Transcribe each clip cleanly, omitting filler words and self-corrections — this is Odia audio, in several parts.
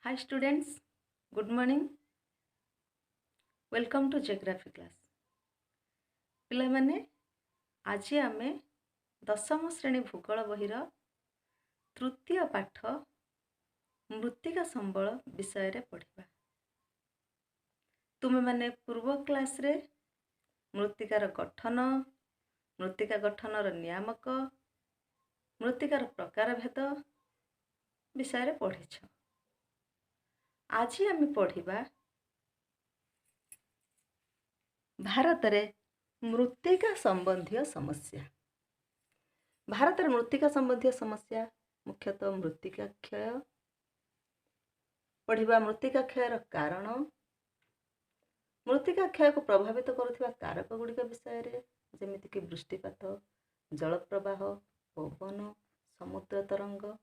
Hi students, good morning. Welcome to geography class. ପିଲାମାନେ, ଆଜି ଆମେ ଦଶମ ଶ୍ରେଣୀ ଭୂଗୋଳ ବହିର ତୃତୀୟ ପାଠ ମୃତ୍ତିକା ସମ୍ବଳ ବିଷୟରେ ପଢ଼ିବା। ତୁମେମାନେ ପୂର୍ବ କ୍ଲାସ୍ରେ ମୃତ୍ତିକାର ଗଠନ, ମୃତ୍ତିକା ଗଠନର ନିୟାମକ, ମୃତ୍ତିକାର ପ୍ରକାରଭେଦ ବିଷୟରେ ପଢ଼ିଛ। ଆଜି ଆମେ ପଢ଼ିବା ଭାରତରେ ମୃତ୍ତିକା ସମ୍ବନ୍ଧୀୟ ସମସ୍ୟା। ଭାରତରେ ମୃତ୍ତିକା ସମ୍ବନ୍ଧୀୟ ସମସ୍ୟା ମୁଖ୍ୟତଃ ମୃତ୍ତିକା କ୍ଷୟ ପଢ଼ିବା। ମୃତ୍ତିକା କ୍ଷୟର କାରଣ, ମୃତ୍ତିକା କ୍ଷୟକୁ ପ୍ରଭାବିତ କରୁଥିବା କାରକ ଗୁଡ଼ିକ ବିଷୟରେ, ଯେମିତିକି ବୃଷ୍ଟିପାତ, ଜଳପ୍ରବାହ, ପବନ, ସମୁଦ୍ର ତରଙ୍ଗ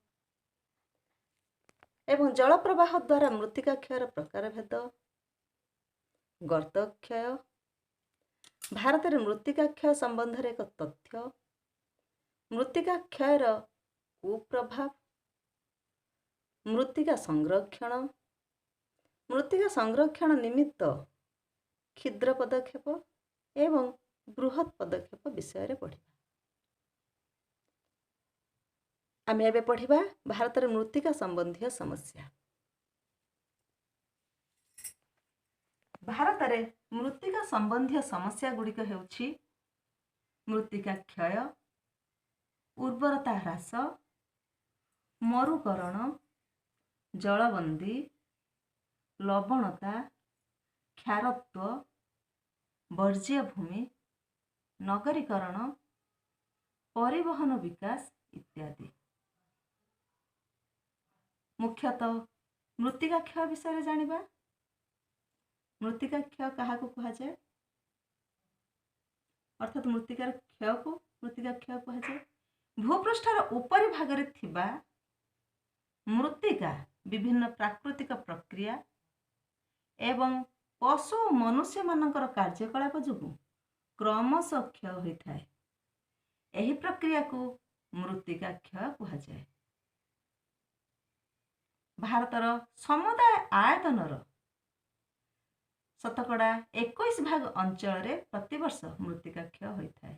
ଏବଂ ଜଳପ୍ରବାହ ଦ୍ୱାରା ମୃତ୍ତିକା କ୍ଷୟର ପ୍ରକାରଭେଦ, ଗର୍ତ୍ତ କ୍ଷୟ, ଭାରତରେ ମୃତ୍ତିକା କ୍ଷୟ ସମ୍ବନ୍ଧରେ ଏକ ତଥ୍ୟ, ମୃତ୍ତିକା କ୍ଷୟର କୁପ୍ରଭାବ, ମୃତ୍ତିକା ସଂରକ୍ଷଣ, ମୃତ୍ତିକା ସଂରକ୍ଷଣ ନିମିତ୍ତ କ୍ଷୁଦ୍ର ପଦକ୍ଷେପ ଏବଂ ବୃହତ୍ ପଦକ୍ଷେପ ବିଷୟରେ ପଢ଼ିବା। ଆମେ ଏବେ ପଢ଼ିବା ଭାରତରେ ମୃତ୍ତିକା ସମ୍ବନ୍ଧୀୟ ସମସ୍ୟା। ଭାରତରେ ମୃତ୍ତିକା ସମ୍ବନ୍ଧୀୟ ସମସ୍ୟା ଗୁଡ଼ିକ ହେଉଛି ମୃତ୍ତିକା କ୍ଷୟ, ଉର୍ବରତା ହ୍ରାସ, ମରୁକରଣ, ଜଳବନ୍ଦୀ, ଲବଣତା, କ୍ଷାରତ୍ୱ, ବର୍ଜ୍ୟ ଭୂମି, ନଗରୀକରଣ, ପରିବହନ ବିକାଶ ଇତ୍ୟାଦି। ମୁଖ୍ୟତଃ ମୃତ୍ତିକା କ୍ଷୟ ବିଷୟରେ ଜାଣିବା। ମୃତ୍ତିକା କ୍ଷୟ କାହାକୁ କୁହାଯାଏ? ଅର୍ଥାତ୍ ମୃତ୍ତିକାର କ୍ଷୟକୁ ମୃତ୍ତିକା କ୍ଷୟ କୁହାଯାଏ। ଭୂପୃଷ୍ଠର ଉପରି ଭାଗରେ ଥିବା ମୃତ୍ତିକା ବିଭିନ୍ନ ପ୍ରାକୃତିକ ପ୍ରକ୍ରିୟା ଏବଂ ପଶୁ ଓ ମନୁଷ୍ୟମାନଙ୍କର କାର୍ଯ୍ୟକଳାପ ଯୋଗୁଁ କ୍ରମଶଃ କ୍ଷୟ ହୋଇଥାଏ। ଏହି ପ୍ରକ୍ରିୟାକୁ ମୃତ୍ତିକା କ୍ଷୟ କୁହାଯାଏ। ଭାରତର ସମୁଦାୟ ଆୟତନର 21% ଭାଗ ଅଞ୍ଚଳରେ ପ୍ରତିବର୍ଷ ମୃତ୍ତିକା କ୍ଷୟ ହୋଇଥାଏ।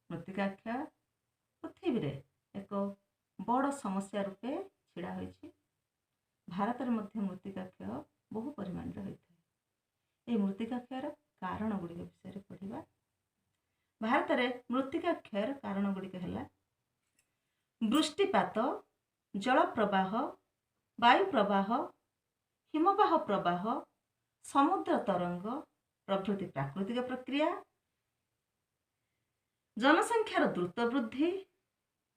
ମୃତ୍ତିକା କ୍ଷୟ ପୃଥିବୀରେ ଏକ ବଡ଼ ସମସ୍ୟା ରୂପେ ଛିଡ଼ା ହୋଇଛି। ଭାରତରେ ମଧ୍ୟ ମୃତ୍ତିକା କ୍ଷୟ ବହୁ ପରିମାଣରେ ହୋଇଥାଏ। ଏହି ମୃତ୍ତିକା କ୍ଷୟର କାରଣ ଗୁଡ଼ିକ ବିଷୟରେ ପଢ଼ିବା। ଭାରତରେ ମୃତ୍ତିକା କ୍ଷୟର କାରଣ ଗୁଡ଼ିକ ହେଲା ବୃଷ୍ଟିପାତ, ଜଳପ୍ରବାହ, ବାୟୁ ପ୍ରବାହ, ହିମବାହ ପ୍ରବାହ, ସମୁଦ୍ର ତରଙ୍ଗ ପ୍ରଭୃତି ପ୍ରାକୃତିକ ପ୍ରକ୍ରିୟା, ଜନସଂଖ୍ୟାର ଦ୍ରୁତ ବୃଦ୍ଧି,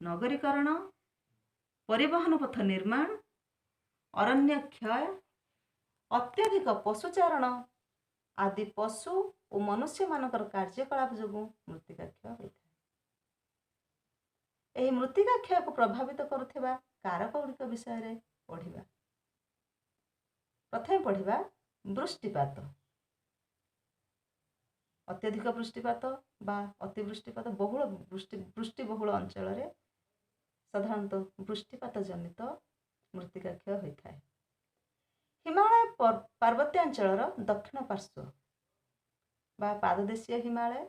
ନଗରୀକରଣ, ପରିବହନ ପଥ ନିର୍ମାଣ, ଅରଣ୍ୟ କ୍ଷୟ, ଅତ୍ୟଧିକ ପଶୁଚାରଣ ଆଦି ପଶୁ ଓ ମନୁଷ୍ୟମାନଙ୍କର କାର୍ଯ୍ୟକଳାପ ଯୋଗୁଁ ମୃତ୍ତିକା କ୍ଷୟ ହୋଇଥାଏ। ଏହି ମୃତ୍ତିକା କ୍ଷୟକୁ ପ୍ରଭାବିତ କରୁଥିବା କାରକ ଗୁଡ଼ିକ ବିଷୟରେ ପଢ଼ିବା। ପ୍ରଥମେ ପଢ଼ିବା ବୃଷ୍ଟିପାତ। ଅତ୍ୟଧିକ ବୃଷ୍ଟିପାତ ବା ଅତିବୃଷ୍ଟିପାତ, ବହୁଳ ବୃଷ୍ଟି, ବୃଷ୍ଟିବହୁଳ ଅଞ୍ଚଳରେ ସାଧାରଣତଃ ବୃଷ୍ଟିପାତ ଜନିତ ମୃତ୍ତିକା କ୍ଷୟ ହୋଇଥାଏ। ହିମାଳୟ ପାର୍ବତ୍ୟାଞ୍ଚଳର ଦକ୍ଷିଣ ପାର୍ଶ୍ୱ ବା ପାଦଦେଶୀୟ ହିମାଳୟ,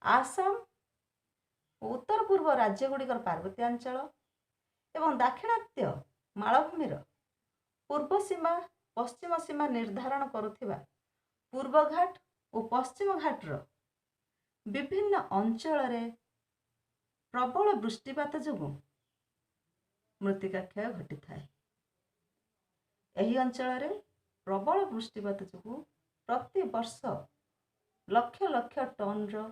ଆସାମ ଓ ଉତ୍ତର ପୂର୍ବ ରାଜ୍ୟଗୁଡ଼ିକର ପାର୍ବତ୍ୟାଞ୍ଚଳ ଏବଂ ଦାକ୍ଷିଣାତ୍ୟ ମାଳଭୂମିର ପୂର୍ବ ସୀମା, ପଶ୍ଚିମ ସୀମା ନିର୍ଦ୍ଧାରଣ କରୁଥିବା ପୂର୍ବଘାଟ ଓ ପଶ୍ଚିମ ଘାଟର ବିଭିନ୍ନ ଅଞ୍ଚଳରେ ପ୍ରବଳ ବୃଷ୍ଟିପାତ ଯୋଗୁଁ ମୃତ୍ତିକା କ୍ଷୟ ଘଟିଥାଏ। ଏହି ଅଞ୍ଚଳରେ ପ୍ରବଳ ବୃଷ୍ଟିପାତ ଯୋଗୁଁ ପ୍ରତିବର୍ଷ ଲକ୍ଷ ଲକ୍ଷ ଟନ୍ର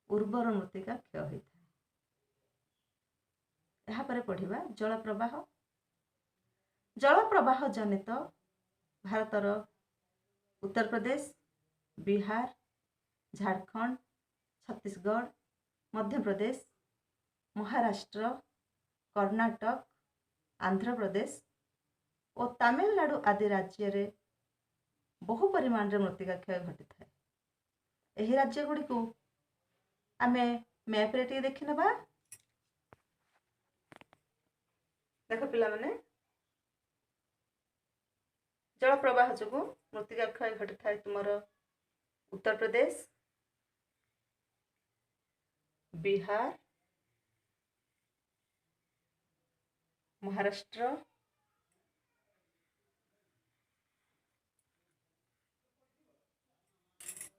ଉର୍ବର ମୃତ୍ତିକା କ୍ଷୟ ହୋଇଥାଏ। ଏହାପରେ ପଢ଼ିବା ଜଳପ୍ରବାହ। ଜଳପ୍ରବାହ ଜନିତ ଭାରତର ଉତ୍ତରପ୍ରଦେଶ, ବିହାର, ଝାଡ଼ଖଣ୍ଡ, ଛତିଶଗଡ଼, ମଧ୍ୟପ୍ରଦେଶ, ମହାରାଷ୍ଟ୍ର, କର୍ଣ୍ଣାଟକ, ଆନ୍ଧ୍ରପ୍ରଦେଶ ଓ ତାମିଲନାଡ଼ୁ ଆଦି ରାଜ୍ୟରେ ବହୁ ପରିମାଣରେ ମୃତ୍ତିକା କ୍ଷୟ ଘଟିଥାଏ। ଏହି ରାଜ୍ୟଗୁଡ଼ିକୁ ଆମେ ମ୍ୟାପ୍ରେ ଟିକେ ଦେଖିନେବା। ଦେଖ ପିଲାମାନେ, ଜଳ ପ୍ରବାହ ଯୋଗୁଁ ମୃତ୍ତିକା କ୍ଷୟ ଘଟିଥାଏ ତୁମର ଉତ୍ତରପ୍ରଦେଶ, ବିହାର, ମହାରାଷ୍ଟ୍ର,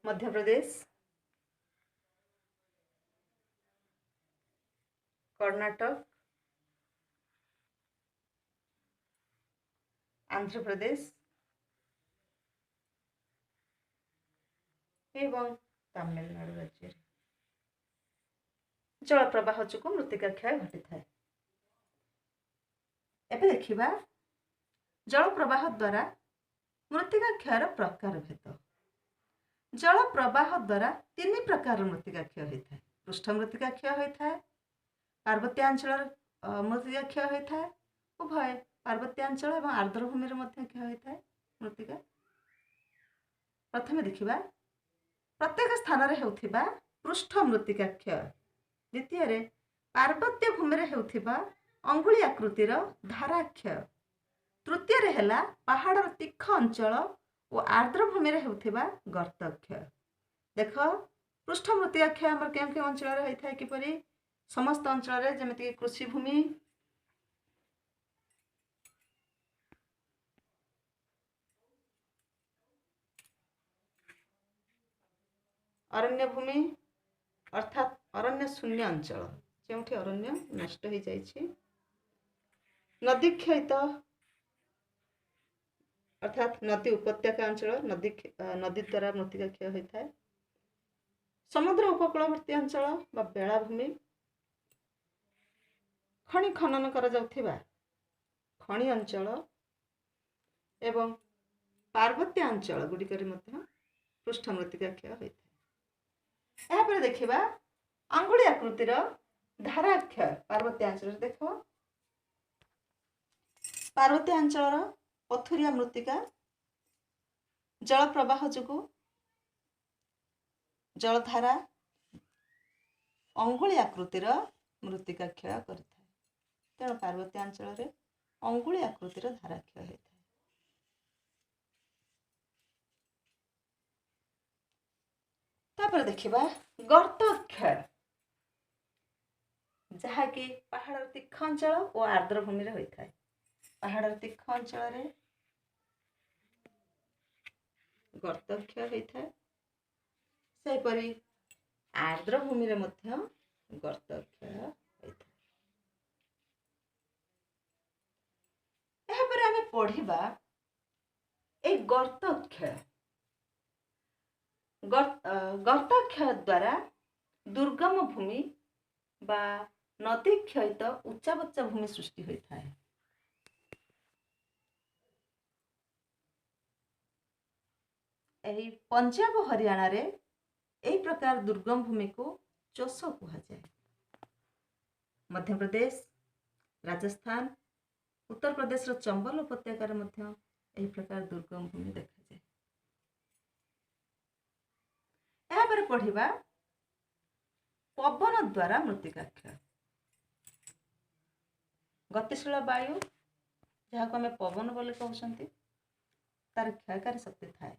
ମଧ୍ୟପ୍ରଦେଶ, କର୍ଣ୍ଣାଟକ, ଆନ୍ଧ୍ରପ୍ରଦେଶ ଏବଂ ତାମିଲନାଡୁ ରାଜ୍ୟରେ ଜଳ ପ୍ରବାହ ଯୋଗୁଁ ମୃତ୍ତିକା କ୍ଷୟ ଘଟିଥାଏ। ଏବେ ଦେଖିବା ଜଳ ପ୍ରବାହ ଦ୍ୱାରା ମୃତ୍ତିକା କ୍ଷୟର ପ୍ରକାର ଭେଦ। ଜଳ ପ୍ରବାହ ଦ୍ୱାରା ତିନି ପ୍ରକାରର ମୃତ୍ତିକା କ୍ଷୟ ହୋଇଥାଏ। ପୃଷ୍ଠ ମୃତ୍ତିକା କ୍ଷୟ ହୋଇଥାଏ, ପାର୍ବତ୍ୟାଞ୍ଚଳର ମୃତ୍ତିକା କ୍ଷୟ ହୋଇଥାଏ, ଉଭୟ ପାର୍ବତ୍ୟାଞ୍ଚଳ ଏବଂ ଆର୍ଦ୍ରଭୂମିରେ ମଧ୍ୟ କ୍ଷୟ ହୋଇଥାଏ ମୃତ୍ତିକା। ପ୍ରଥମେ ଦେଖିବା ପ୍ରତ୍ୟେକ ସ୍ଥାନରେ ହେଉଥିବା ପୃଷ୍ଠ ମୃତ୍ତିକା କ୍ଷୟ, ଦ୍ୱିତୀୟରେ ପାର୍ବତ୍ୟ ଭୂମିରେ ହେଉଥିବା ଅଙ୍ଗୁଳି ଆକୃତିର ଧାରାକ୍ଷୟ, ତୃତୀୟରେ ହେଲା ପାହାଡ଼ର ତୀଖ ଅଞ୍ଚଳ ଓ ଆର୍ଦ୍ରଭୂମିରେ ହେଉଥିବା ଗର୍ତ୍ତକ୍ଷୟ। ଦେଖ, ପୃଷ୍ଠ ମୃତ୍ତିକା କ୍ଷୟ ଆମର କେଉଁ କେଉଁ ଅଞ୍ଚଳରେ ହୋଇଥାଏ? କିପରି? ସମସ୍ତ ଅଞ୍ଚଳରେ, ଯେମିତିକି କୃଷିଭୂମି, ଅରଣ୍ୟ ଭୂମି ଅର୍ଥାତ୍ ଅରଣ୍ୟ ଶୂନ୍ୟ ଅଞ୍ଚଳ, ଯେଉଁଠି ଅରଣ୍ୟ ନଷ୍ଟ ହୋଇଯାଇଛି, ନଦୀ କ୍ଷୟିତ ଅର୍ଥାତ୍ ନଦୀ ଉପତ୍ୟକା ଅଞ୍ଚଳ, ନଦୀ ଦ୍ୱାରା ମୃତ୍ତିକା କ୍ଷୟ ହୋଇଥାଏ, ସମୁଦ୍ର ଉପକୂଳବର୍ତ୍ତୀ ଅଞ୍ଚଳ ବା ବେଳାଭୂମି, ଖଣି ଖନନ କରାଯାଉଥିବା ଖଣି ଅଞ୍ଚଳ ଏବଂ ପାର୍ବତ୍ୟ ଅଞ୍ଚଳ ଗୁଡ଼ିକରେ ମଧ୍ୟ ପୃଷ୍ଠ ମୃତ୍ତିକା କ୍ଷୟ ହୋଇଥାଏ। ଏହାପରେ ଦେଖିବା ଆଙ୍ଗୁଳି ଆକୃତିର ଧାରାକ୍ଷୟ ପାର୍ବତ୍ୟାଞ୍ଚଳରେ। ଦେଖ, ପାର୍ବତ୍ୟାଞ୍ଚଳର ପଥୁରିଆ ମୃତ୍ତିକା ଜଳ ପ୍ରବାହ ଯୋଗୁଁ ଜଳଧାରା ଅଙ୍ଗୁଳି ଆକୃତିର ମୃତ୍ତିକା କ୍ଷୟ କରିଥାଏ। ତେଣୁ ପାର୍ବତ୍ୟାଞ୍ଚଳରେ ଅଙ୍ଗୁଳି ଆକୃତିର ଧାରାକ୍ଷୟ ହୋଇଥାଏ। ତାପରେ ଦେଖିବା ଗର୍ତ୍ତ କ୍ଷୟ, ଯାହାକି ପାହାଡ଼ର ତୀଖ ଅଞ୍ଚଳ ଓ ଆର୍ଦ୍ରଭୂମିରେ ହୋଇଥାଏ। ପାହାଡ଼ର ତୀଖ ଅଞ୍ଚଳରେ ଗର୍ତ୍ତ କ୍ଷୟ ହୋଇଥାଏ, ସେହିପରି ଆର୍ଦ୍ରଭୂମିରେ ମଧ୍ୟ ଗର୍ତ୍ତ କ୍ଷୟ ହୋଇଥାଏ। ଏହାପରେ ଆମେ ପଢ଼ିବା ଏଇ ଗର୍ତ୍ତ କ୍ଷୟ। ଗର୍ତ୍ତକ୍ଷୟ ଦ୍ୱାରା ଦୁର୍ଗମ ଭୂମି ବା ନଦୀ କ୍ଷୟିତ ଉଚ୍ଚାବଚ୍ଚା ଭୂମି ସୃଷ୍ଟି ହୋଇଥାଏ। ଏହି ପଞ୍ଜାବ ହରିୟାଣାରେ ଏହି ପ୍ରକାର ଦୁର୍ଗମ ଭୂମିକୁ ଚୋଷ କୁହାଯାଏ। ମଧ୍ୟପ୍ରଦେଶ, ରାଜସ୍ଥାନ, ଉତ୍ତରପ୍ରଦେଶର ଚମ୍ବଲ ଉପତ୍ୟକାରେ ମଧ୍ୟ ଏହି ପ୍ରକାର ଦୁର୍ଗମ ଭୂମି ଦେଖାଯାଏ। ଏହାପରେ ପଢ଼ିବା ପବନ ଦ୍ୱାରା ମୃତ୍ତିକା କ୍ଷୟ। ଗତିଶୀଳ ବାୟୁ, ଯାହାକୁ ଆମେ ପବନ ବୋଲି କହୁଛନ୍ତି, ତାର କ୍ଷୟକାରୀ ଶକ୍ତି ଥାଏ।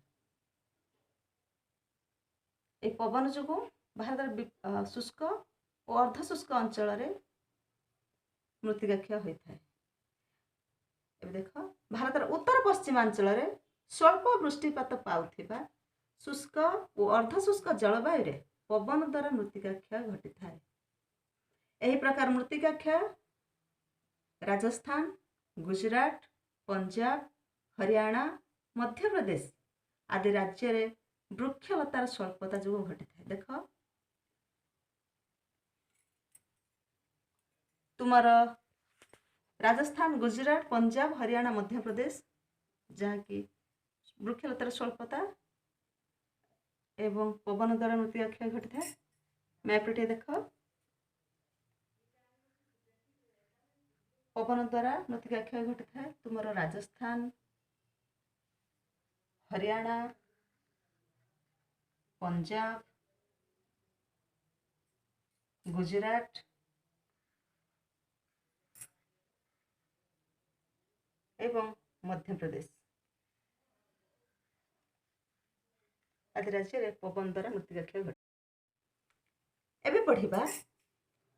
ଏହି ପବନ ଯୋଗୁଁ ଭାରତର ଶୁଷ୍କ ଓ ଅର୍ଦ୍ଧଶୁଷ୍କ ଅଞ୍ଚଳରେ ମୃତ୍ତିକା କ୍ଷୟ ହୋଇଥାଏ। ଏବେ ଦେଖ, ଭାରତର ଉତ୍ତର ପଶ୍ଚିମାଞ୍ଚଳରେ ସ୍ୱଳ୍ପ ବୃଷ୍ଟିପାତ ପାଉଥିବା ଶୁଷ୍କ ଓ ଅର୍ଦ୍ଧଶୁଷ୍କ ଜଳବାୟୁରେ ପବନ ଦ୍ୱାରା ମୃତ୍ତିକା କ୍ଷୟ ଘଟିଥାଏ। ଏହି ପ୍ରକାର ମୃତ୍ତିକା କ୍ଷୟ ରାଜସ୍ଥାନ, ଗୁଜୁରାଟ, ପଞ୍ଜାବ, ହରିୟାଣା, ମଧ୍ୟପ୍ରଦେଶ ଆଦି ରାଜ୍ୟରେ ବୃକ୍ଷଲତାର ସ୍ୱଳ୍ପତା ଯୋଗୁଁ ଘଟିଥାଏ। ଦେଖ, ତୁମର ରାଜସ୍ଥାନ, ଗୁଜୁରାଟ, ପଞ୍ଜାବ, ହରିୟାଣା, ମଧ୍ୟପ୍ରଦେଶ, ଯାହାକି ବୃକ୍ଷଲତାର ସ୍ୱଳ୍ପତା ଏବଂ ପବନ ଦ୍ୱାରା ମୃତ୍ତିକା କ୍ଷୟ ଘଟିଥାଏ। ମ୍ୟାପ୍ରେ ଟିକେ ଦେଖ, ପବନ ଦ୍ୱାରା ମୃତ୍ତିକା କ୍ଷୟ ଘଟିଥାଏ ତୁମର ରାଜସ୍ଥାନ, ହରିୟାଣା, ପଞ୍ଜାବ, ଗୁଜୁରାଟ ଏବଂ ମଧ୍ୟପ୍ରଦେଶ। ଆଦି ରାଜ୍ୟରେ ପବନ ଦ୍ୱାରା ମୃତ୍ତିକା କ୍ଷୟ ଘଟେ। ଏବେ ପଢ଼ିବା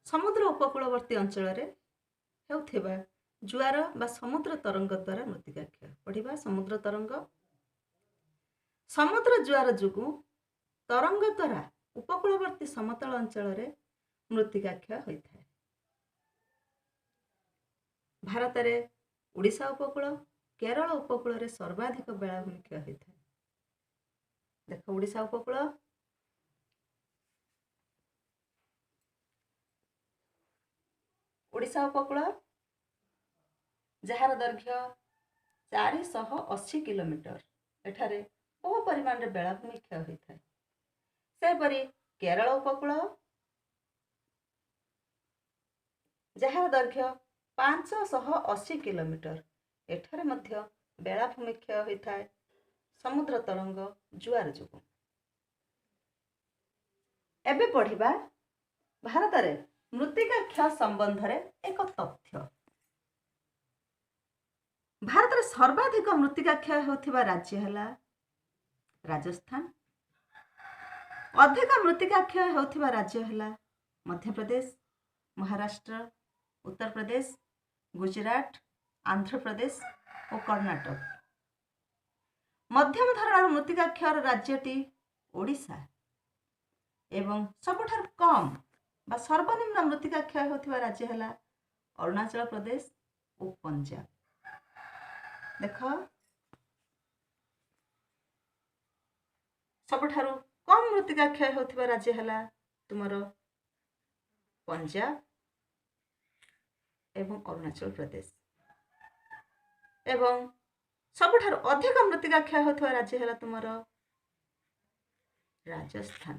ସମୁଦ୍ର ଉପକୂଳବର୍ତ୍ତୀ ଅଞ୍ଚଳରେ ହେଉଥିବା ଜୁଆର ବା ସମୁଦ୍ର ତରଙ୍ଗ ଦ୍ୱାରା ମୃତ୍ତିକା କ୍ଷୟ। ପଢ଼ିବା ସମୁଦ୍ର ତରଙ୍ଗ। ସମୁଦ୍ର ଜୁଆର ଯୋଗୁଁ ତରଙ୍ଗ ଦ୍ୱାରା ଉପକୂଳବର୍ତ୍ତୀ ସମତଳ ଅଞ୍ଚଳରେ ମୃତ୍ତିକା କ୍ଷୟ ହୋଇଥାଏ। ଭାରତରେ ଓଡ଼ିଶା ଉପକୂଳ, କେରଳ ଉପକୂଳରେ ସର୍ବାଧିକ ବେଳାଭୂମି କ୍ଷୟ ହୋଇଥାଏ। ଦେଖ, ଓଡ଼ିଶା ଉପକୂଳ, ଓଡ଼ିଶା ଉପକୂଳ ଯାହାର ଦୈର୍ଘ୍ୟ 480 କିଲୋମିଟର, ଏଠାରେ ବହୁ ପରିମାଣରେ ବେଳାଭୂମି କ୍ଷୟ ହୋଇଥାଏ। ସେହିପରି କେରଳ ଉପକୂଳ, ଯାହାର ଦୈର୍ଘ୍ୟ 580 କିଲୋମିଟର, ଏଠାରେ ମଧ୍ୟ ବେଳାଭୂମି କ୍ଷୟ ହୋଇଥାଏ ସମୁଦ୍ର ତରଙ୍ଗ ଜୁଆର ଯୋଗୁଁ। ଏବେ ପଢ଼ିବା ଭାରତରେ ମୃତ୍ତିକା କ୍ଷୟ ସମ୍ବନ୍ଧରେ ଏକ ତଥ୍ୟ। ଭାରତରେ ସର୍ବାଧିକ ମୃତ୍ତିକା କ୍ଷୟ ହେଉଥିବା ରାଜ୍ୟ ହେଲା ରାଜସ୍ଥାନ। ଅଧିକ ମୃତ୍ତିକା କ୍ଷୟ ହେଉଥିବା ରାଜ୍ୟ ହେଲା ମଧ୍ୟପ୍ରଦେଶ, ମହାରାଷ୍ଟ୍ର, ଉତ୍ତରପ୍ରଦେଶ, ଗୁଜୁରାଟ, ଆନ୍ଧ୍ରପ୍ରଦେଶ ଓ କର୍ଣ୍ଣାଟକ। ମଧ୍ୟମ ଧରଣର ମୃତ୍ତିକା କ୍ଷୟର ରାଜ୍ୟଟି ଓଡ଼ିଶା ଏବଂ ସବୁଠାରୁ କମ୍ ବା ସର୍ବନିମ୍ନ ମୃତ୍ତିକା କ୍ଷୟ ହେଉଥିବା ରାଜ୍ୟ ହେଲା ଅରୁଣାଚଳ ପ୍ରଦେଶ ଓ ପଞ୍ଜାବ। ଦେଖ, ସବୁଠାରୁ କମ୍ ମୃତ୍ତିକା କ୍ଷୟ ହେଉଥିବା ରାଜ୍ୟ ହେଲା ତୁମର ପଞ୍ଜାବ ଏବଂ ଅରୁଣାଚଳ ପ୍ରଦେଶ ଏବଂ ସବୁଠାରୁ ଅଧିକ ମୃତ୍ତିକା କ୍ଷୟ ହେଉଥିବା ରାଜ୍ୟ ହେଲା ତୁମର ରାଜସ୍ଥାନ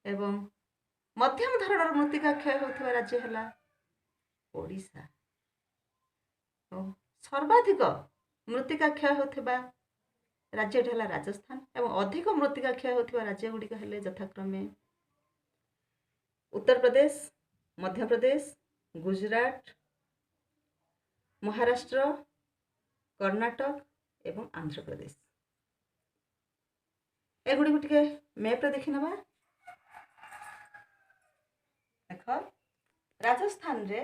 ଏବଂ ମଧ୍ୟମ ଧରଣର ମୃତ୍ତିକା କ୍ଷୟ ହେଉଥିବା ରାଜ୍ୟ ହେଲା ଓଡ଼ିଶା ଓ ସର୍ବାଧିକ ମୃତ୍ତିକା କ୍ଷୟ ହେଉଥିବା ରାଜ୍ୟଟି ହେଲା ରାଜସ୍ଥାନ ଏବଂ ଅଧିକ ମୃତ୍ତିକା କ୍ଷୟ ହେଉଥିବା ରାଜ୍ୟ ଗୁଡ଼ିକ ହେଲେ ଯଥାକ୍ରମେ ଉତ୍ତରପ୍ରଦେଶ, ମଧ୍ୟପ୍ରଦେଶ, ଗୁଜୁରାଟ, ମହାରାଷ୍ଟ୍ର, କର୍ଣ୍ଣାଟକ ଏବଂ ଆନ୍ଧ୍ରପ୍ରଦେଶ। ଏଗୁଡ଼ିକୁ ଟିକେ ମ୍ୟାପ୍ରେ ଦେଖିନେବା। ଦେଖ, ରାଜସ୍ଥାନରେ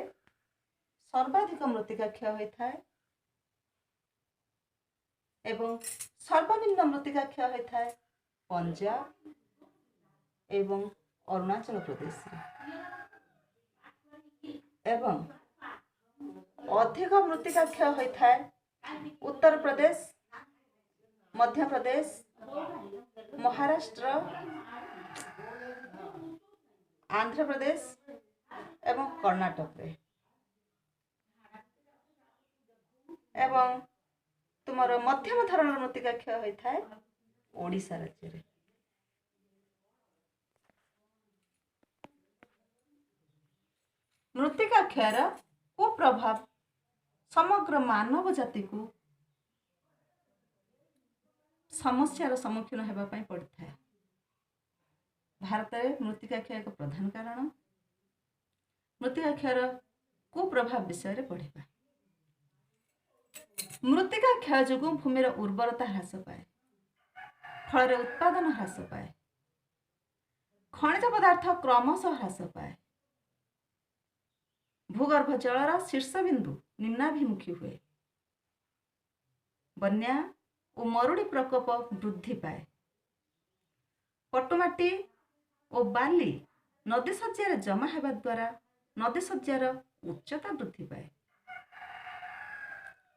ସର୍ବାଧିକ ମୃତ୍ତିକା କ୍ଷୟ ହୋଇଥାଏ ଏବଂ ସର୍ବନିମ୍ନ ମୃତ୍ତିକା କ୍ଷୟ ହୋଇଥାଏ ପଞ୍ଜାବ ଏବଂ ଅରୁଣାଚଳ ପ୍ରଦେଶରେ ଏବଂ ଅଧିକ ମୃତ୍ତିକା କ୍ଷୟ ହୋଇଥାଏ ଉତ୍ତରପ୍ରଦେଶ, ମଧ୍ୟପ୍ରଦେଶ, ମହାରାଷ୍ଟ୍ର, ଆନ୍ଧ୍ରପ୍ରଦେଶ ଏବଂ କର୍ଣ୍ଣାଟକରେ ଏବଂ ତୁମର ମଧ୍ୟମ ଧରଣର ମୃତ୍ତିକା କ୍ଷୟ ହୋଇଥାଏ ଓଡ଼ିଶା ରାଜ୍ୟରେ। ମୃତ୍ତିକା କ୍ଷୟର କୁପ୍ରଭାବ ସମଗ୍ର ମାନବ ଜାତିକୁ ସମସ୍ୟାର ସମ୍ମୁଖୀନ ହେବା ପାଇଁ ପଡ଼ିଥାଏ। ଭାରତରେ ମୃତ୍ତିକା କ୍ଷୟ ଏକ ପ୍ରଧାନ କାରଣ। ମୃତ୍ତିକା କ୍ଷୟର କୁପ୍ରଭାବ ବିଷୟରେ ପଢ଼ିବା। ମୃତ୍ତିକା କ୍ଷୟ ଯୋଗୁଁ ଭୂମିର ଉର୍ବରତା ହ୍ରାସ ପାଏ, ଫଳରେ ଉତ୍ପାଦନ ହ୍ରାସ ପାଏ। ଖଣିଜ ପଦାର୍ଥ କ୍ରମଶଃ ହ୍ରାସ ପାଏ। ଭୂଗର୍ଭ ଜଳର ଶୀର୍ଷବିନ୍ଦୁ ନିମ୍ନାଭିମୁଖୀ ହୁଏ। ବନ୍ୟା ଓ ମରୁଡ଼ି ପ୍ରକୋପ ବୃଦ୍ଧି ପାଏ। ପଟୁମାଟି ଓ ବାଲି ନଦୀ ଶଯ୍ୟାରେ ଜମା ହେବା ଦ୍ୱାରା ନଦୀ ଶଯ୍ୟାର ଉଚ୍ଚତା ବୃଦ୍ଧି ପାଏ।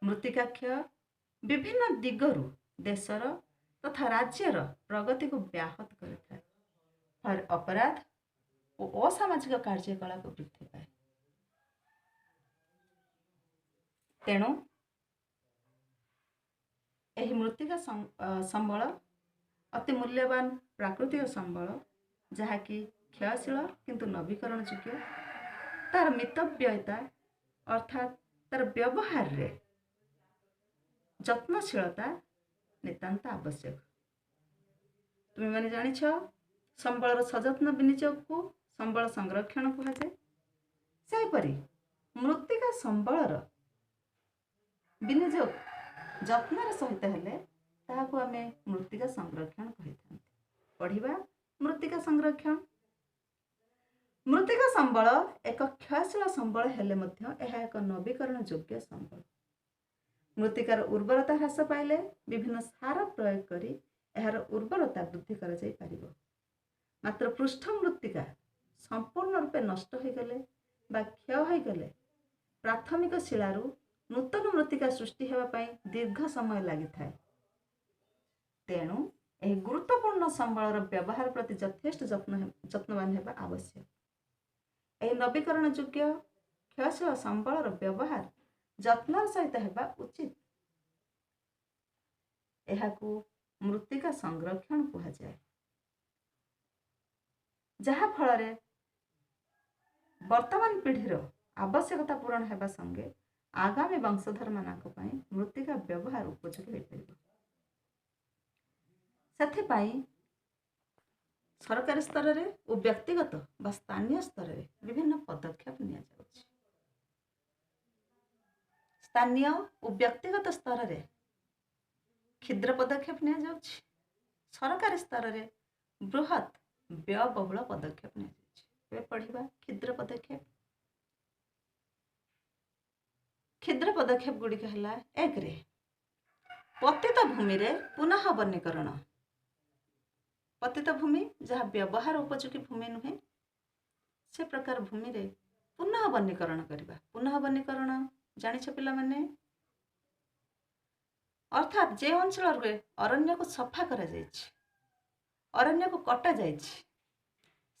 ମୃତ୍ତିକା କ୍ଷୟ ବିଭିନ୍ନ ଦିଗରୁ ଦେଶର ତଥା ରାଜ୍ୟର ପ୍ରଗତିକୁ ବ୍ୟାହତ କରିଥାଏ। ଫଳରେ ଅପରାଧ ଓ ଅସାମାଜିକ କାର୍ଯ୍ୟକଳାପ ବୃଦ୍ଧି ପାଏ। ତେଣୁ ଏହି ମୃତ୍ତିକା ସମ୍ବଳ ଅତି ମୂଲ୍ୟବାନ ପ୍ରାକୃତିକ ସମ୍ବଳ, ଯାହାକି କ୍ଷୟଶୀଳ କିନ୍ତୁ ନବୀକରଣ ଯୋଗ୍ୟ। ତାର ମିତବ୍ୟୟିତା ଅର୍ଥାତ୍ ତାର ବ୍ୟବହାରରେ ଯତ୍ନଶୀଳତା ନିତାନ୍ତ ଆବଶ୍ୟକ। ତୁମେମାନେ ଜାଣିଛ, ସମ୍ବଳର ସଯତ୍ନ ବିନିଯୋଗକୁ ସମ୍ବଳ ସଂରକ୍ଷଣ କୁହାଯାଏ। ସେହିପରି ମୃତ୍ତିକା ସମ୍ବଳର ବିନିଯୋଗ ଯତ୍ନର ସହିତ ହେଲେ ତାହାକୁ ଆମେ ମୃତ୍ତିକା ସଂରକ୍ଷଣ କହିଥାନ୍ତି। ପଢ଼ିବା ମୃତ୍ତିକା ସଂରକ୍ଷଣ। ମୃତ୍ତିକା ସମ୍ବଳ ଏକ କ୍ଷୟଶୀଳ ସମ୍ବଳ ହେଲେ ମଧ୍ୟ ଏହା ଏକ ନବୀକରଣ ଯୋଗ୍ୟ ସମ୍ବଳ। ମୃତ୍ତିକାର ଉର୍ବରତା ହ୍ରାସ ପାଇଲେ ବିଭିନ୍ନ ସାର ପ୍ରୟୋଗ କରି ଏହାର ଉର୍ବରତା ବୃଦ୍ଧି କରାଯାଇପାରିବ। ମାତ୍ର ପୃଷ୍ଠ ମୃତ୍ତିକା ସମ୍ପୂର୍ଣ୍ଣ ରୂପେ ନଷ୍ଟ ହୋଇଗଲେ ବା କ୍ଷୟ ହୋଇଗଲେ ପ୍ରାଥମିକ ଶିଳାରୁ ନୂତନ ମୃତ୍ତିକା ସୃଷ୍ଟି ହେବା ପାଇଁ ଦୀର୍ଘ ସମୟ ଲାଗିଥାଏ। ତେଣୁ ଏହି ଗୁରୁତ୍ୱପୂର୍ଣ୍ଣ ସମ୍ବଳର ବ୍ୟବହାର ପ୍ରତି ଯଥେଷ୍ଟ ଯତ୍ନବାନ ହେବା ଆବଶ୍ୟକ। ଏହି ନବୀକରଣ ଯୋଗ୍ୟ କ୍ଷୟଶୀଳ ସମ୍ବଳର ବ୍ୟବହାର ଯତ୍ନର ସହିତ ହେବା ଉଚିତ। ଏହାକୁ ମୃତ୍ତିକା ସଂରକ୍ଷଣ କୁହାଯାଏ, ଯାହାଫଳରେ ବର୍ତ୍ତମାନ ପିଢ଼ିର ଆବଶ୍ୟକତା ପୂରଣ ହେବା ସଙ୍ଗେ ଆଗାମୀ ବଂଶଧରମାନଙ୍କ ପାଇଁ ମୃତ୍ତିକା ବ୍ୟବହାର ଉପଯୋଗୀ ହୋଇପାରିବ। ସେଥିପାଇଁ ସରକାରୀ ସ୍ତରରେ ଓ ବ୍ୟକ୍ତିଗତ ବା ସ୍ଥାନୀୟ ସ୍ତରରେ ବିଭିନ୍ନ ପଦକ୍ଷେପ ନିଆଯାଉଛି। ସ୍ଥାନୀୟ ଓ ବ୍ୟକ୍ତିଗତ ସ୍ତରରେ କ୍ଷୁଦ୍ର ପଦକ୍ଷେପ ନିଆଯାଉଛି, ସରକାରୀ ସ୍ତରରେ ବୃହତ୍ ବ୍ୟୟବହୁଳ ପଦକ୍ଷେପ ନିଆଯାଉଛି। ଏବେ ପଢ଼ିବା କ୍ଷୁଦ୍ର ପଦକ୍ଷେପ। କ୍ଷୁଦ୍ର ପଦକ୍ଷେପ ଗୁଡ଼ିକ ହେଲା, 1ରେ ପତିତ ଭୂମିରେ ପୁନଃ ବନୀକରଣ। ପତିତ ଭୂମି ଯାହା ବ୍ୟବହାର ଉପଯୋଗୀ ଭୂମି ନୁହେଁ, ସେ ପ୍ରକାର ଭୂମିରେ ପୁନଃ ବନୀକରଣ କରିବା। ପୁନଃ ବନୀକରଣ ଜାଣିଛ ପିଲାମାନେ? ଅର୍ଥାତ୍ ଯେଉଁ ଅଞ୍ଚଳରେ ଅରଣ୍ୟକୁ ସଫା କରାଯାଇଛି, ଅରଣ୍ୟକୁ କଟାଯାଇଛି,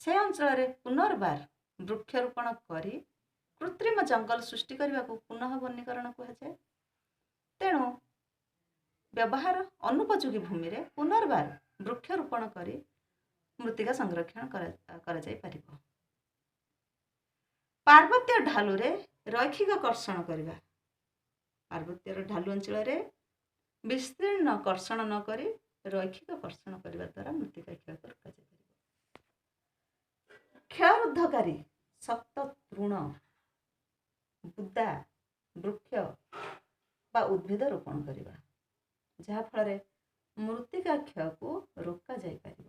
ସେ ଅଞ୍ଚଳରେ ପୁନର୍ବାର ବୃକ୍ଷରୋପଣ କରି କୃତ୍ରିମ ଜଙ୍ଗଲ ସୃଷ୍ଟି କରିବାକୁ ପୁନଃ ବନୀକରଣ କୁହାଯାଏ। ତେଣୁ ବ୍ୟବହାର ଅନୁପଯୋଗୀ ଭୂମିରେ ପୁନର୍ବାର ବୃକ୍ଷରୋପଣ କରି ମୃତ୍ତିକା ସଂରକ୍ଷଣ କରାଯାଇପାରିବ। ପାର୍ବତ୍ୟ ଢାଲୁରେ ରୈଖିକ କର୍ଷଣ କରିବା। ପାର୍ବତ୍ୟର ଢାଲୁ ଅଞ୍ଚଳରେ ବିସ୍ତୀର୍ଣ୍ଣ କର୍ଷଣ ନ କରି ରୈଖିକ କର୍ଷଣ କରିବା ଦ୍ୱାରା ମୃତ୍ତିକା କ୍ଷୟକୁ ରୋକାଯାଇପାରିବ। କ୍ଷୟରୁଦ୍ଧକାରୀ ଶକ୍ତ ତୃଣ, ବୁଦା, ବୃକ୍ଷ ବା ଉଦ୍ଭିଦ ରୋପଣ କରିବା, ଯାହାଫଳରେ ମୃତ୍ତିକା କ୍ଷୟକୁ ରୋକାଯାଇପାରିବ।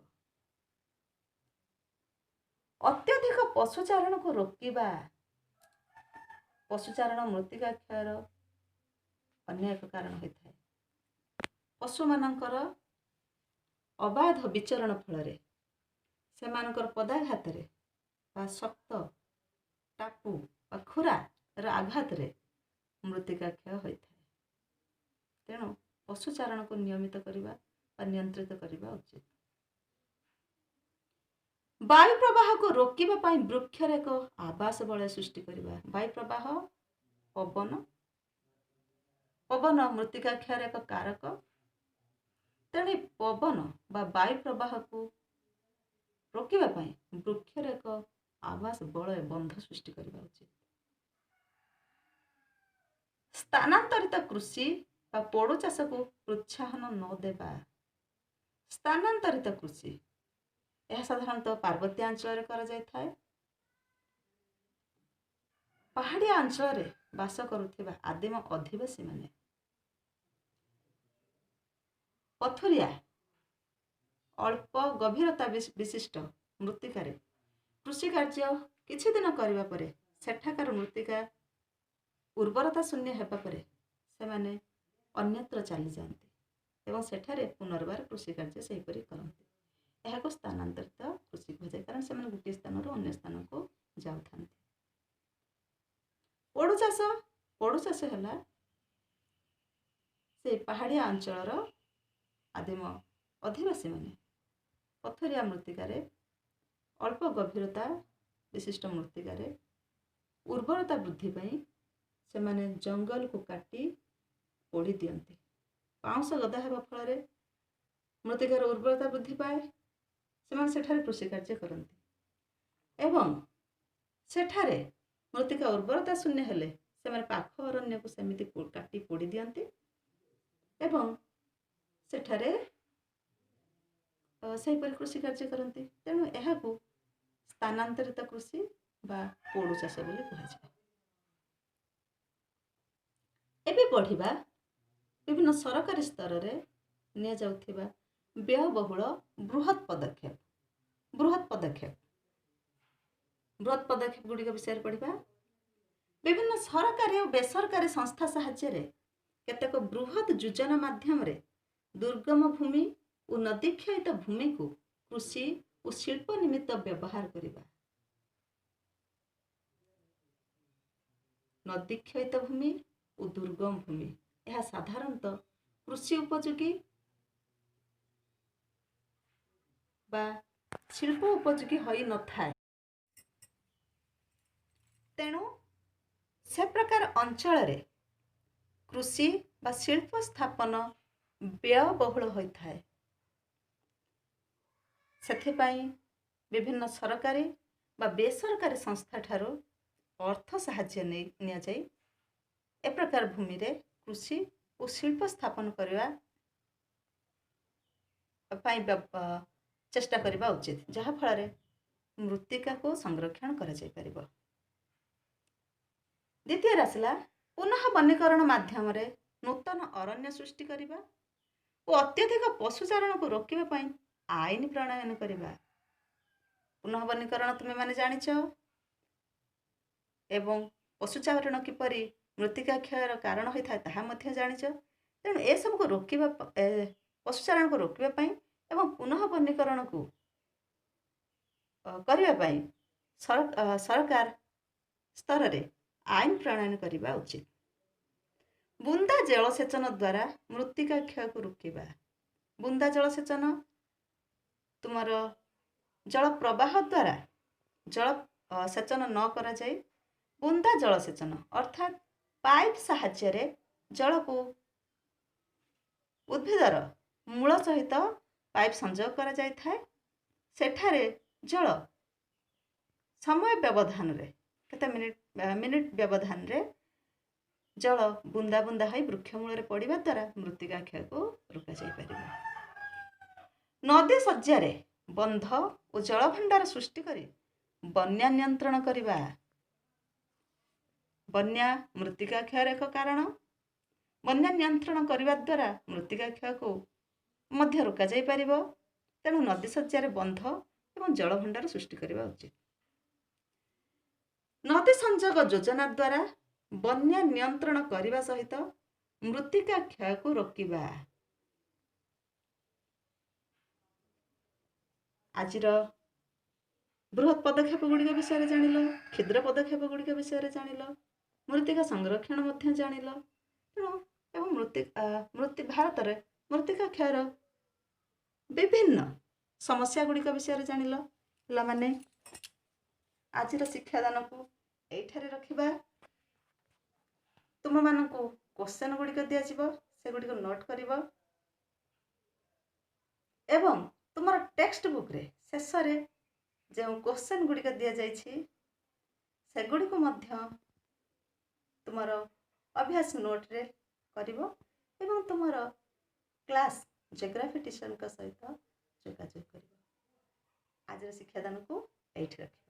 ଅତ୍ୟଧିକ ପଶୁଚାରଣକୁ ରୋକିବା। ପଶୁଚାରଣ ମୃତ୍ତିକା କ୍ଷୟର ଅନ୍ୟ ଏକ କାରଣ ହୋଇଥାଏ। ପଶୁମାନଙ୍କର ଅବାଧ ବିଚରଣ ଫଳରେ ସେମାନଙ୍କର ପଦାଘାତରେ ବା ଶକ୍ତ ଟାପୁ ବା ଖୁରାର ଆଘାତରେ ମୃତ୍ତିକା କ୍ଷୟ ହୋଇଥାଏ। ତେଣୁ ପଶୁଚାରଣକୁ ନିୟମିତ କରିବା ବା ନିୟନ୍ତ୍ରିତ କରିବା ଉଚିତ। ବାୟୁ ପ୍ରବାହକୁ ରୋକିବା ପାଇଁ ବୃକ୍ଷର ଏକ ଆବାସ ବଳୟ ସୃଷ୍ଟି କରିବା। ବାୟୁ ପ୍ରବାହ, ପବନ, ପବନ ମୃତ୍ତିକା କ୍ଷୟର ଏକ କାରକ। ତେଣୁ ପବନ ବା ବାୟୁ ପ୍ରବାହକୁ ରୋକିବା ପାଇଁ ବୃକ୍ଷର ଏକ ଆବାସ ବଳୟ ବନ୍ଧ ସୃଷ୍ଟି କରିବା ଉଚିତ। ସ୍ଥାନାନ୍ତରିତ କୃଷି ବା ପୋଡ଼ୁ ଚାଷକୁ ପ୍ରୋତ୍ସାହନ ନ ଦେବା। ସ୍ଥାନାନ୍ତରିତ କୃଷି ଏହା ସାଧାରଣତଃ ପାର୍ବତ୍ୟାଞ୍ଚଳରେ କରାଯାଇଥାଏ। ପାହାଡ଼ିଆ ଅଞ୍ଚଳରେ ବାସ କରୁଥିବା ଆଦିମ ଅଧିବାସୀମାନେ ପଥୁରିଆ ଅଳ୍ପ ଗଭୀରତା ବିଶିଷ୍ଟ ମୃତ୍ତିକାରେ କୃଷି କାର୍ଯ୍ୟ କିଛି ଦିନ କରିବା ପରେ ସେଠାକାର ମୃତ୍ତିକା ଉର୍ବରତା ଶୂନ୍ୟ ହେବା ପରେ ସେମାନେ ଅନ୍ୟତ୍ର ଚାଲିଯାଆନ୍ତି ଏବଂ ସେଠାରେ ପୁନର୍ବାର କୃଷି କାର୍ଯ୍ୟ ସେହିପରି କରନ୍ତି। ଏହାକୁ ସ୍ଥାନାନ୍ତରିତ କୃଷି କୁହାଯାଏ, କାରଣ ସେମାନେ ଗୋଟିଏ ସ୍ଥାନରୁ ଅନ୍ୟ ସ୍ଥାନକୁ ଯାଉଥାନ୍ତି। ପୋଡ଼ୁ ଚାଷ, ପୋଡ଼ୁ ଚାଷ ହେଲା ସେ ପାହାଡ଼ିଆ ଅଞ୍ଚଳର ଆଦିମ ଅଧିବାସୀମାନେ ପଥୁରିଆ ମୃତ୍ତିକାରେ ଅଳ୍ପ ଗଭୀରତା ବିଶିଷ୍ଟ ମୃତ୍ତିକାରେ ଉର୍ବରତା ବୃଦ୍ଧି ପାଇଁ ସେମାନେ ଜଙ୍ଗଲକୁ କାଟି ପୋଡ଼ି ଦିଅନ୍ତି। ପାଉଁଶ ଗଦା ହେବା ଫଳରେ ମୃତ୍ତିକାର ଉର୍ବରତା ବୃଦ୍ଧି ପାଏ। ସେମାନେ ସେଠାରେ କୃଷି କାର୍ଯ୍ୟ କରନ୍ତି ଏବଂ ସେଠାରେ ମୃତ୍ତିକା ଉର୍ବରତା ଶୂନ୍ୟ ହେଲେ ସେମାନେ ପାଖ ଅରଣ୍ୟକୁ ସେମିତି କାଟି ପୋଡ଼ି ଦିଅନ୍ତି ଏବଂ ସେଠାରେ ସେହିପରି କୃଷି କାର୍ଯ୍ୟ କରନ୍ତି। ତେଣୁ ଏହାକୁ ସ୍ଥାନାନ୍ତରିତ କୃଷି ବା ପୋଡ଼ୁ ଚାଷ ବୋଲି କୁହାଯାଏ। ଏବେ ପଢ଼ିବା ବିଭିନ୍ନ ସରକାରୀ ସ୍ତରରେ ନିଆଯାଉଥିବା ବ୍ୟୟବହୁଳ ବୃହତ୍ ପଦକ୍ଷେପ। ବୃହତ୍ ପଦକ୍ଷେପ, ବୃହତ୍ ପଦକ୍ଷେପ ଗୁଡ଼ିକ ବିଷୟରେ ପଢ଼ିବା। ବିଭିନ୍ନ ସରକାରୀ ଓ ବେସରକାରୀ ସଂସ୍ଥା ସାହାଯ୍ୟରେ କେତେକ ବୃହତ୍ ଯୋଜନା ମାଧ୍ୟମରେ ଦୁର୍ଗମ ଭୂମି ଓ ନଦୀକ୍ଷୟିତ ଭୂମିକୁ କୃଷି ଓ ଶିଳ୍ପ ନିମିତ୍ତ ବ୍ୟବହାର କରିବା। ନଦୀକ୍ଷୟିତ ଭୂମି ଓ ଦୁର୍ଗମ ଭୂମି, ଏହା ସାଧାରଣତଃ କୃଷି ଉପଯୋଗୀ ବା ଶିଳ୍ପ ଉପଯୋଗୀ ହୋଇନଥାଏ। ତେଣୁ ସେ ପ୍ରକାର ଅଞ୍ଚଳରେ କୃଷି ବା ଶିଳ୍ପ ସ୍ଥାପନ ବ୍ୟୟବହୁଳ ହୋଇଥାଏ। ସେଥିପାଇଁ ବିଭିନ୍ନ ସରକାରୀ ବା ବେସରକାରୀ ସଂସ୍ଥାଠାରୁ ଅର୍ଥ ସାହାଯ୍ୟ ନେଇ ନିଆଯାଇ ଏ ପ୍ରକାର ଭୂମିରେ କୃଷି ଓ ଶିଳ୍ପ ସ୍ଥାପନ କରିବା ପାଇଁ ଚେଷ୍ଟା କରିବା ଉଚିତ, ଯାହାଫଳରେ ମୃତ୍ତିକାକୁ ସଂରକ୍ଷଣ କରାଯାଇପାରିବ। ଦ୍ୱିତୀୟରେ ଆସିଲା ପୁନଃ ବନୀକରଣ ମାଧ୍ୟମରେ ନୂତନ ଅରଣ୍ୟ ସୃଷ୍ଟି କରିବା ଓ ଅତ୍ୟଧିକ ପଶୁଚାରଣକୁ ରୋକିବା ପାଇଁ ଆଇନ ପ୍ରଣୟନ କରିବା। ପୁନଃ ବନୀକରଣ ତୁମେମାନେ ଜାଣିଛ, ଏବଂ ପଶୁଚାରଣ କିପରି ମୃତ୍ତିକା କ୍ଷୟର କାରଣ ହୋଇଥାଏ ତାହା ମଧ୍ୟ ଜାଣିଛ। ତେଣୁ ଏସବୁକୁ ରୋକିବା, ପଶୁଚାରଣକୁ ରୋକିବା ପାଇଁ ଏବଂ ପୁନଃ ବନୀକରଣକୁ କରିବା ପାଇଁ ସରକାର ସ୍ତରରେ ଆଇନ ପ୍ରଣୟନ କରିବା ଉଚିତ। ବୁନ୍ଦା ଜଳସେଚନ ଦ୍ୱାରା ମୃତ୍ତିକା କ୍ଷୟକୁ ରୋକିବା। ବୁନ୍ଦା ଜଳସେଚନ ତୁମର ଜଳ ପ୍ରବାହ ଦ୍ୱାରା ଜଳ ସେଚନ ନ କରାଯାଇ ବୁନ୍ଦା ଜଳସେଚନ ଅର୍ଥାତ୍ ପାଇପ୍ ସାହାଯ୍ୟରେ ଜଳକୁ ଉଦ୍ଭିଦର ମୂଳ ସହିତ ପାଇପ୍ ସଂଯୋଗ କରାଯାଇଥାଏ। ସେଠାରେ ଜଳ ସମୟ ବ୍ୟବଧାନରେ, କେତେ ମିନିଟ୍ ମିନିଟ୍ ବ୍ୟବଧାନରେ ଜଳ ବୁନ୍ଦା ବୁନ୍ଦା ହୋଇ ବୃକ୍ଷ ମୂଳରେ ପଡ଼ିବା ଦ୍ୱାରା ମୃତ୍ତିକା କ୍ଷୟକୁ ରୋକାଯାଇପାରିବ। ନଦୀ ଶଯ୍ୟାରେ ବନ୍ଧ ଓ ଜଳଭଣ୍ଡାର ସୃଷ୍ଟି କରି ବନ୍ୟା ନିୟନ୍ତ୍ରଣ କରିବା। ବନ୍ୟା ମୃତ୍ତିକା କ୍ଷୟର ଏକ କାରଣ। ବନ୍ୟା ନିୟନ୍ତ୍ରଣ କରିବା ଦ୍ୱାରା ମୃତ୍ତିକା କ୍ଷୟକୁ ମଧ୍ୟ ରୋକାଯାଇପାରିବ। ତେଣୁ ନଦୀ ଶଯ୍ୟାରେ ବନ୍ଧ ଏବଂ ଜଳଭଣ୍ଡାର ସୃଷ୍ଟି କରିବା ଉଚିତ। ନଦୀ ସଂଯୋଗ ଯୋଜନା ଦ୍ୱାରା ବନ୍ୟା ନିୟନ୍ତ୍ରଣ କରିବା ସହିତ ମୃତ୍ତିକା କ୍ଷୟକୁ ରୋକିବା। ଆଜିର ବୃହତ୍ ପଦକ୍ଷେପ ଗୁଡ଼ିକ ବିଷୟରେ ଜାଣିଲ, କ୍ଷୁଦ୍ର ପଦକ୍ଷେପ ଗୁଡ଼ିକ ବିଷୟରେ ଜାଣିଲ, ମୃତ୍ତିକା ସଂରକ୍ଷଣ ମଧ୍ୟ ଜାଣିଲ। ତେଣୁ ଏବଂ ଭାରତରେ ମୃତ୍ତିକା କ୍ଷୟର ବିଭିନ୍ନ ସମସ୍ୟା ଗୁଡ଼ିକ ବିଷୟରେ ଜାଣିଲ। ପିଲାମାନେ, ଆଜିର ଶିକ୍ଷାଦାନକୁ ଏଇଠାରେ ରଖିବା। ତୁମମାନଙ୍କୁ କ୍ୱେଶ୍ଚନ୍ ଗୁଡ଼ିକ ଦିଆଯିବ, ସେଗୁଡ଼ିକୁ ନୋଟ୍ କରିବ ଏବଂ ତୁମର ଟେକ୍ସଟ ବୁକ୍ରେ ଶେଷରେ ଯେଉଁ କ୍ୱେଶ୍ଚନ୍ ଗୁଡ଼ିକ ଦିଆଯାଇଛି ସେଗୁଡ଼ିକୁ ମଧ୍ୟ ତୁମର ଅଭ୍ୟାସ ନୋଟ୍ରେ କରିବ ଏବଂ ତୁମର କ୍ଲାସ୍ ଜିଓଗ୍ରାଫି ଟିଚରଙ୍କ ସହିତ ଯୋଗାଯୋଗ କରିବ। ଆଜିର ଶିକ୍ଷାଦାନକୁ ଏଇଠି ରଖିବା।